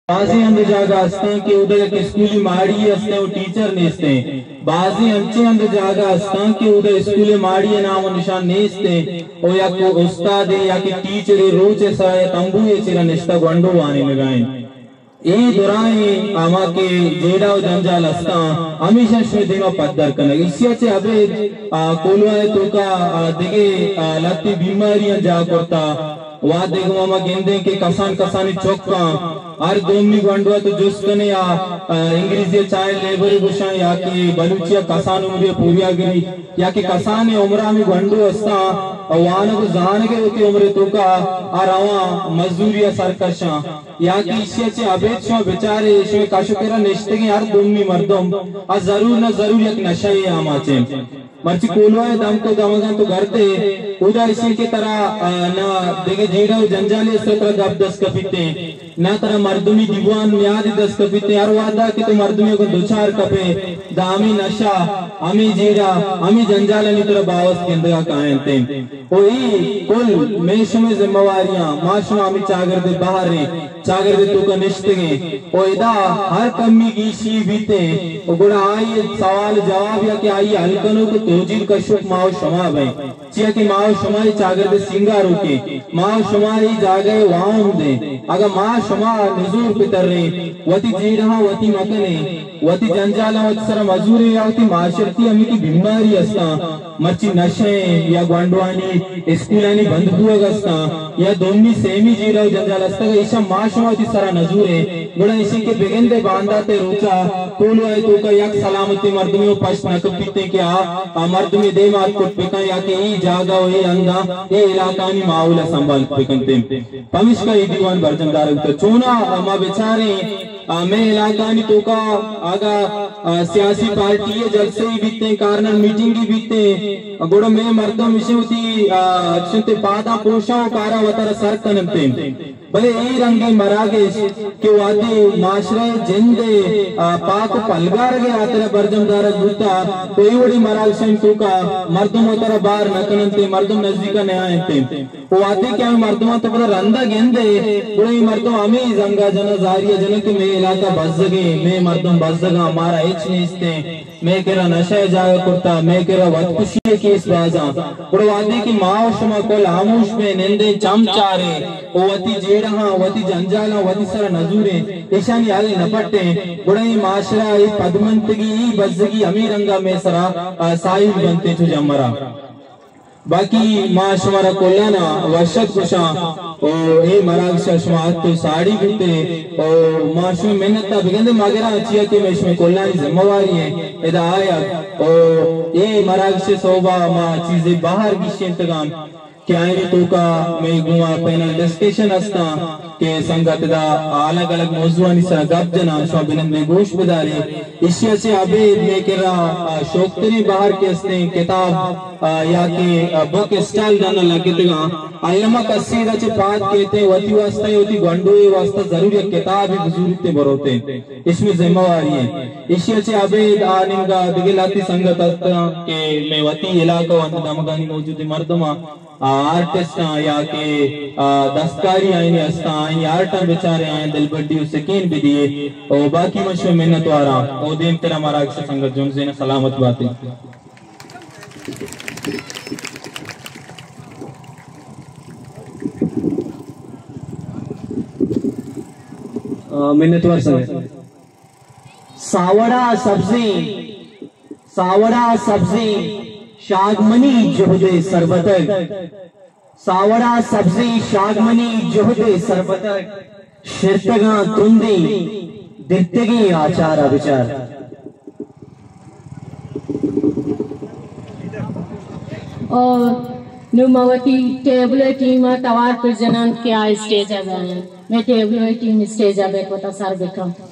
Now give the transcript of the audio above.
بازیں ہند جاگہ ہستاں کہ اودا یک اسکولی ماڑی ہستیں و ٹیچر نیستیں۔ بازیں انچیں ہند جاگہ ہستاں کہ اودا اسکول ماڑی نام و نشان نیستیں و یک استادے یا کہ ٹیچرے روچ ءِ سرا یا تمبوئے چیرا نشتہ گونڈو وانینگا انت۔ اے درائیں ہما کہ جیڑہ و جنجال ہستاں، ہمیشاں شمئے دیما پدر کنگ۔ ایشی ءَ چہ ابید، آ، کولواہ ءِ توکا، آ، دگہ، آ، لہتیں بیماریاں جاہ کرتا۔ وہدے گوں ما گندیں کہ کسان کسانی چکاں ہر دومی گونڈو ءَ تو جست کنے آ، آ، انگریزی ءَ چائلڈ لیبر گوشاں یا کہ بلوچی ءَ کسان عمری پوریا گری یا کہ کسان عمر ہمے گونڈو ہستاں، آ، وانگ و زانگ ءِ وتی عمر ءِ توکا آ رواں مزدوری ءَ سرکشاں۔ یا کہ ایشی ءَ چہ ابید شما بچارے، شمئے کش و کرا نشتگیں ہر دومی مردم آ ضرور نہ ضرور یک نشہ ءِ آماچ انت۔ مرچی کولواہ ءِ دمک و دمگاں تو گردے، اودا ایشی کہ ترا، آ، نہ دگہ جیڑہ و جنجالے است ترا گپ دست کپیتیں، نہ ترا مردمی دیوان نیادی دست کپیتیں۔ ہر وہدا کہ تو مردمی گوں دوچار کپے، داں ہمے نشہ، ہمے جیڑہ، ہمے جنجالانی ترا باوست گندگا کاینتیں۔ و اے کل مئے شمئے ذمہ واریاں، ما شما ہمے چاگرد ءِ بہر ایں، چاگرد ءِ توکا نشتگیں و ادا ہر کمی گیشی بیتیں و گڑا آئی ءِ سوال جواب یا کہ آئی ءِ حل کنوک و توجیل کشوک ما و شما بیں، چیا کہ ما و شما اے چاگرد ءِ سینگاروکیں، ما و شما اے جاگہ ءِ واہند ایں۔ اگاں ما شما نزور بتریں، وتی جیڑہاں وتی مکنیں، وتی جنجالاں وتی سرا مزوریں یا وتی معاشرتی ہمیکی بیماری ہستاں، مرچی نشہ ایں یا گونڈوانی اسکولانی بند بوگ استاں یا دومی سیمی جیڑہ و جنجال استگ، ایشاں ما شما وتی سرا نزوریں، گڑا ایشی کہ بگندے باندات ءِ روچا کولواہ ءِ توکا یک سلامتیں مردمے و پشت نہ کپیتیں کہ آ، آ مردمے دیم آتک کت بکن یا کہ اے جاگہ و اے ہنداں اے علاقہانی ماحول ءَ سنبھال بکنتیں۔ پمیشکا اے دیوان برجم دارگ بوتگ۔ چونا ما بچاریں، آ، مئے علاقہانی توکا اگاں، آ، سیاسی پارٹی ءِ جلسے ای بیتیں، کارنر میٹنگ ای بیتیں، گڑا مئے مردم ایشی وتی، آ، چنتے پاداں پروشاں و کاراں وتارا سر کننتیں۔ بلے اے رنگیں مراگش کہ وہدے معاشرہ ءِ جند ءِ، آ، پاک و پلگارگ ءِ ہاترا برجم دارگ بوتا، تو اے وڑیں مراگشانی توکا مردم وتارا بار نہ کننتیں، مردم نزیکا نیاینتیں۔ و وہدے کہ ہمے مردماں تو پدا رندا گندے، گڑا اے مردم ہمے زنگا جناں، زاریا جناں کہ مئے علاقہ بزگیں، مئے مردم بزگاں، مارا ہچ نیستیں، مئے کرا نشہ ءِ جاگہ کرتا، مئے کرا وتکشی ءِ کیس بازاں۔ گڑا وہدے کہ ما و شما کل ہاموش بیں، نندیں، چم چاریں و وتی جیڑہاں، وتی جنجالاں وتی سرا نزوریں، ایشانی حل نپٹیں، گڑا اے معاشرہ، اے پدمنتگی، اے بزگی ہمے رنگا مئے سرا، آ، ساحل بنتیں چو جمرا۔ باقی ما شمارا کلان ءَ وش اتک گوشاں و اے مراگش ءَ شما اتک و ساڑی بوتے و ما شمئے منت ءَ بگندے مگراں، چیا کہ مئے شمئے کلانی ذمہ واری ایں ادا آیگ و اے مراگش ءِ سوب ءَ ما چیزے بہر گیشینتگاں کہ آیانی توکا مئے گوں آ پینل ڈسکشن استاں کہ سنگت ادا الگ الگ موضوعانی سرا گپ جناں، شما بنندے گوش بدارے۔ ایشی ءَ چہ ابید مئے کرا، آ، شوکتریں بہر کہ استیں کتاب، آ، یا کہ، آ، بک اسٹال ڈن ءَ لگتگاں۔ الما کسے ادا چہ پاد کیت ءُ وتی واسطہ یا وتی گونڈوے واسطہ ضرور یک کتابے بزوریت ءُ بروت۔ اش مئے ذمہ واری ایں۔ ایشی ءَ چہ ابید آ نیمگا دگہ لہتے سنگت ہستاں کہ مئے وتی علاقہ ءُ ہند دمگانی موجودیں مردماں، آ، آرٹسٹاں یا کہ، آ، دستکاری آئینی ہستاں، آئینی آرٹاں بچارے، آیاں دلبڈی ءُ سکین بدیے۔ او باقی من شمئے منت واراں۔ او دیمترا مراگش ءِ سنگت جنزین، سلامت باتے۔ آ، منتوار سنگت۔ ساوڑا سبزیں، ساوڑا سبزیں، شاگ منی جہد ءِ سربتگ۔ ساوڑا سبزیں، شاگ منی جہد ءِ سربتگ۔ شرتگاں تندیں، درتگیں آچار ءَ بچار۔ اور نوں ما وتی ٹیبلو ٹیم ءَ توار پر جنان کہ آ اسٹیج ءَ بہ آیاں۔ مئے ٹیبلو ٹیم اسٹیج ءَ بہ کت ءُ سر بکن۔